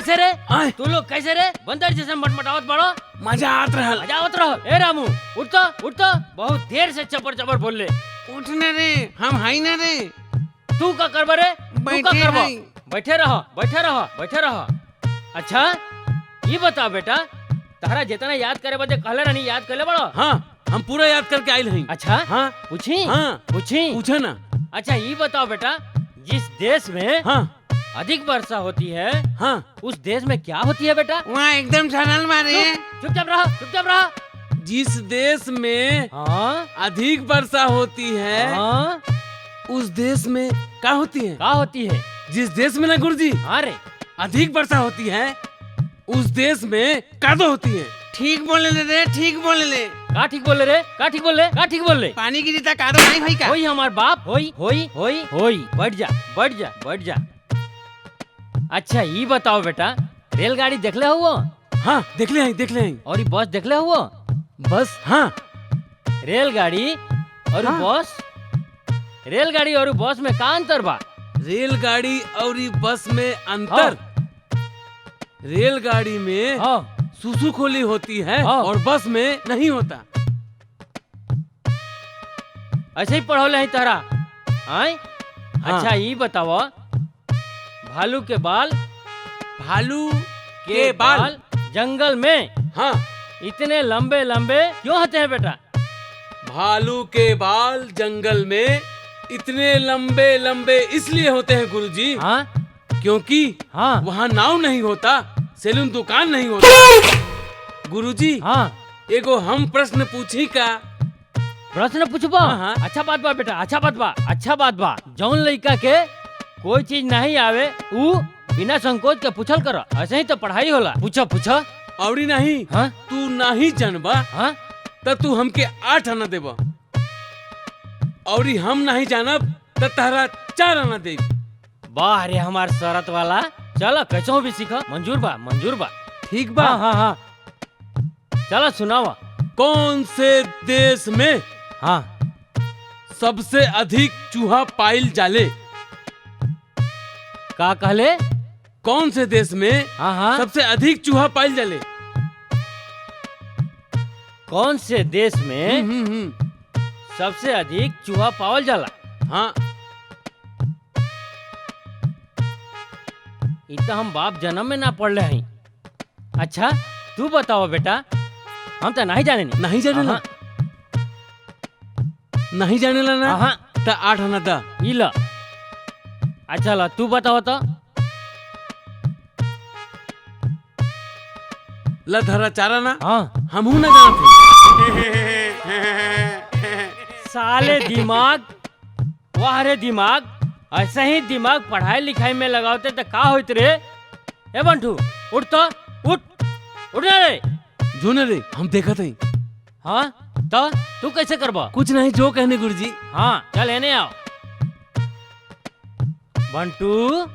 कैसे रे? आय। तू लोग कैसे रे बंदर जैसे मटमटावत बड़ो? मजा आत रहल। मजा आवत रहो। ए रामू, उठ तो, उठ तो, बहुत देर से चपर चपर बोल ले। उठने रे, हम हाई ना रे। तू का करबा रे? तू का बैठे करबा? हई। बैठे रहो, बैठे रहो, बैठे रहो। अच्छा ये बता बेटा, तारा जितना याद करे बदे कहले रहनी, याद करले बड़ो? हाँ, हम पूरा याद करके आयल हई। अच्छा। हाँ। पूछी? हाँ। पूछी? पूछे ना। अच्छा ये बताओ बेटा, जिस देश में हाँ अधिक वर्षा होती है, हाँ उस देश में क्या होती है बेटा? वहाँ एकदम सरल मारे। चुपचाप रहो, चुपचाप रहो। जिस देश में हाँ अधिक वर्षा होती है, हाँ उस देश में का होती है? का होती है? जिस देश में ना गुरुजी हाँ रे अधिक वर्षा होती है, उस देश में कादो होती है। ठीक बोले ले रे, ठीक बोले ले। का ठीक बोले रे? का ठीक बोले? का ठीक बोले? पानी गिरी ता कादो नहीं होई का? होई हमार बाप, होई होई होई होई। बैठ जा, बैठ जा, बैठ जा। अच्छा ये बताओ बेटा, रेलगाड़ी देखले हुआ? हाँ देखले हई, देखले हई। और ये बस देखले हुआ? बस हाँ। रेलगाड़ी और हाँ। बस, रेलगाड़ी और बस में का अंतर बा? रेलगाड़ी और ई बस में अंतर, रेलगाड़ी में हाँ सुसु खोली होती है हाँ। और बस में नहीं होता। ऐसे ही पढ़ौले है तारा आय? हाँ। अच्छा ये बताओ, भालू के बाल, भालू के बाल जंगल में हाँ इतने लंबे लंबे क्यों होते हैं बेटा? भालू के बाल जंगल में इतने लंबे लंबे इसलिए होते हैं गुरुजी, हाँ क्योंकि हाँ वहाँ नाव नहीं होता, सैलून दुकान नहीं होता। गुरुजी हाँ एगो हम प्रश्न पूछी का? प्रश्न पूछबो? हाँ, हाँ। अच्छा बात बा बेटा, अच्छा बात बा, अच्छा बात बा। जौन लड़का के कोई चीज नहीं आवे ऊ बिना संकोच के पूछल करो, ऐसे ही तो पढ़ाई होला। पूछो पूछो। औरी नहीं, हाँ तू नहीं जानबा हाँ त तू हमके 8 आना देबा, औरी हम नहीं जानब त तहरा 4 आना देब। वाह रे हमार शरत वाला, चलो कैसो भी सीखो। मंजूर बा, मंजूर बा। ठीक बा। हाँ हाँ हाँ चलो सुनावा। कौन से देश में हाँ सबसे अधिक चूहा पाइल जाले? का कहले? कौन से देश में हाँ हाँ सबसे अधिक चूहा पाइल जाले? कौन से देश में हम्म सबसे अधिक चूहा पावल जाला? हाँ इ तो हम बाप जन्म में ना पढ़ले हई। अच्छा तू बताओ बेटा, हम तो नहीं जाने। नहीं जाने, नहीं जाने ला ना? हाँ त 8 आना दा। ई ल। अच्छा ला तू बताओ तो। ला धरा 4 आना। हाँ हमहू ना जानत। साले दिमाग, वाह रे दिमाग, ऐसे ही दिमाग पढ़ाई लिखाई में लगावते तो का होइत रे? ए बंठू उठ तो, उठ उठ ना रे। जो न रे, हम देखत हई। हाँ तो तू कैसे करबा? कुछ नहीं, जो कहने गुरुजी। हाँ चल एने आओ। बंटू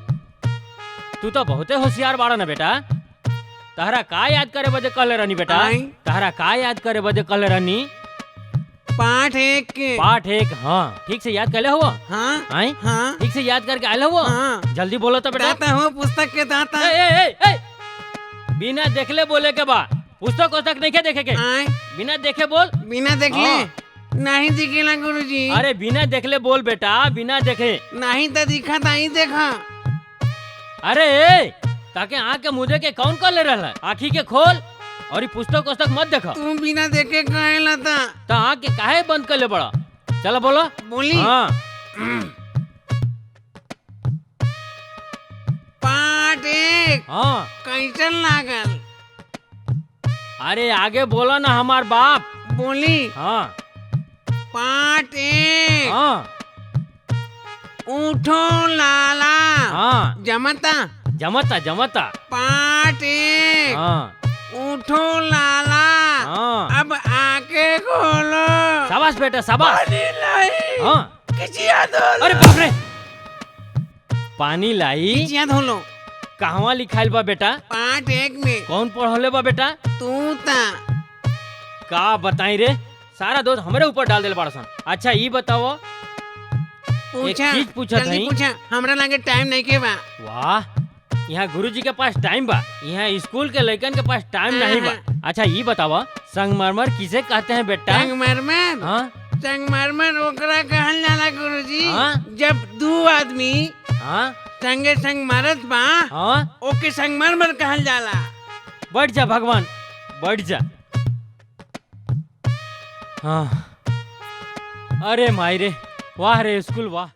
तू तो बहुते होशियार बाड़ा ना बेटा। तहरा का याद करे बदे कहले रहनी बेटा? तहरा का याद करे बदे कहले रहनी? पाठ 1 के। पाठ 1 हाँ ठीक से याद कर ले हुआ? हाँ आए? हाँ ठीक से याद करके आए हुआ? हाँ। जल्दी बोलो तो बेटा। दाता हो पुस्तक के दाता। ए, ए, ए, ए। बिना देखले बोले के बा, पुस्तक पुस्तक नहीं के देखे के। आए? बिना देखे बोल। बिना देखले? हाँ। नहीं दिखेला गुरुजी। अरे बिना देखले बोल बेटा, बिना देखे। नहीं तो दिखा नहीं देखा। अरे ए, ताके आँख के मुझे के कौन कर ले रहा है? आँखी के खोल और पुस्तक पुस्तक मत देखो। तुम बिना देखे काहे लता? तो आँख के काहे बंद कर ले बड़ा? चलो बोलो। बोली। हाँ। पाठ 1। हाँ कैसन लागल? अरे आगे बोलो ना हमार बाप। बोली। हाँ पाठ 1। हाँ उठो लाला। हाँ जमता जमता जमता। पाठ 1। हाँ उठो लाला। हाँ अब आके खोलो। शाबाश बेटा शाबाश। पानी लाई। हाँ किचिया धोलो। अरे बाप रे, पानी लाई किचिया धोलो। कहवा लिखाइल बा बेटा? पाठ 1 में। कौन पढ़ले बा बेटा? तू ता। का बताई रे, सारा दोष हमरे ऊपर डाल देल बाड़सन। अच्छा ये बताओ, पूछा, एक चीज पूछत जल्दी हई। पूछा, हमरा लागे टाइम नहीं के बा। वाह यहाँ गुरुजी के पास टाइम बा, यहाँ स्कूल के लड़कन के पास टाइम नहीं बा। अच्छा ये बतावा, संगमरमर किसे कहते हैं बेटा? संगमरमर? हाँ। संगमरमर ओकरा कहल जाला गुरुजी, हाँ? जब दू आदमी हाँ संगे संग मरत बा, हाँ ओके संगमरमर कहल जाला। बैठ जा भगवान, बैठ जा। हाँ, अरे माई रे, वाह रे स्कूल वाह।